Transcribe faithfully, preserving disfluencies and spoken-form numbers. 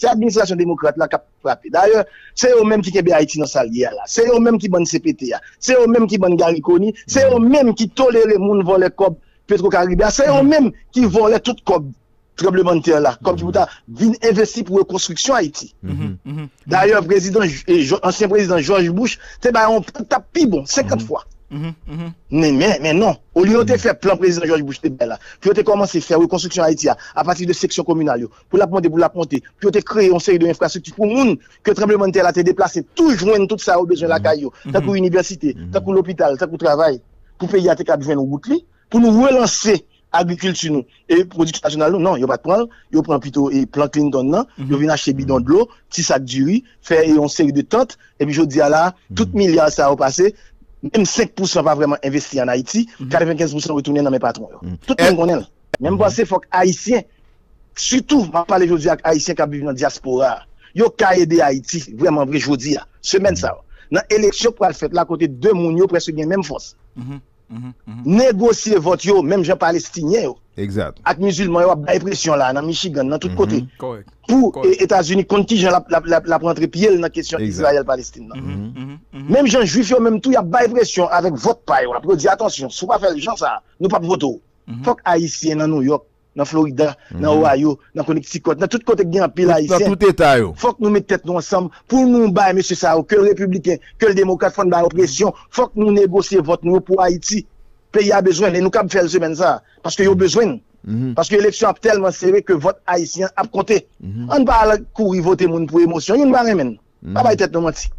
Se administrasyon demokrat la k ap frape. Dayè, se yo menm ki kenbe Ayiti nan sa l ye a la. Se yo menm ki bann C P T a. Se yo menm ki bann Garry Conille. Se yo menm ki tolere moun vòlè kòb Petro Caribe a. Se yo menm ki vòlè tout kòb tranblemanntè la, kòb ki pou ta vin envesti pou rekonstriksyon Ayiti. Dayè, prezidan, eh, Jo- ansyen prezidan George Bush te bay yon plan k t ap pi bon senkant fwa. Men, men, men non. Olye yo te fè plan prezidan George Bush te bay la, pou yo te kòmanse fè rekonstriksyon Ayiti a, apati de seksyon kominal yo, pou l ap monte, pou l ap monte, pou yo te kreye yon seri de enfrastrikti pou moun ke tranblemanntè la te deplase, tou jwenn tout sa yo bezwen lakay yo, tankou inivèsite, tankou lopital, tankou travay, pou peyi a te kab jwenn wout li, pou nou relanse agrikilti nou e pwodiksyon nasyonal nou. Non, yo pa t pran l, yo pran pito e plan Clinton nan, yo vin achte bidon dlo, ti sak diri, fè e yon seri de tant, epi jodi a la, tout milya sa yo pase, menm senk pousan pa vrèman envesti an Ayiti, katrevenkenz pousan retounen nan men patwon yo. Tout moun konnen l. Men m panse fòk Ayisyen, sitou, m ap pale jodi ak Ayisyen k ap viv nan dyaspora a, yo ka ede Ayiti vrèman vre jodi a, semèn sa yo. Nan eleksyon k pral fèt la, kote de moun yo prèske gen menm fòs. Negosye vòt yo, menm jan Palestinyen yo ak Mizilman yo ap bay presyon la, nan Michigan, nan tout kote, pou Etazini konn kijan l ap rantre pye l nan kesyon Izrayèl-Palestin nan. Menm jan Jwif yo menm tou, y ap bay presyon avèk vòt pa yo la, pou yo di, "Atansyon, si w pa fè l jan sa a, nou p ap vote w." Fòk Ayisyen nan Nouyòk, nan Florida, nan Ohio, nan Connecticut, nan tout kote k gen anpil Ayisyen, fòk nou met tèt nou ansanm pou nou bay mesye sa yo, ke l repibliken, ke l demokrat, fò n ba yo presyon. Fòk nou negosye vòt nou yo pou Ayiti. Peyi a bezwen l e nou kab fè l semèn sa a, paske yo bezwen n. Paske eleksyon ap tèlman sere ke vòt ayisyen an ap konte. Ann pa al kouri vote moun pou emosyon, youn pa renmen n. Pa bay tèt nou manti.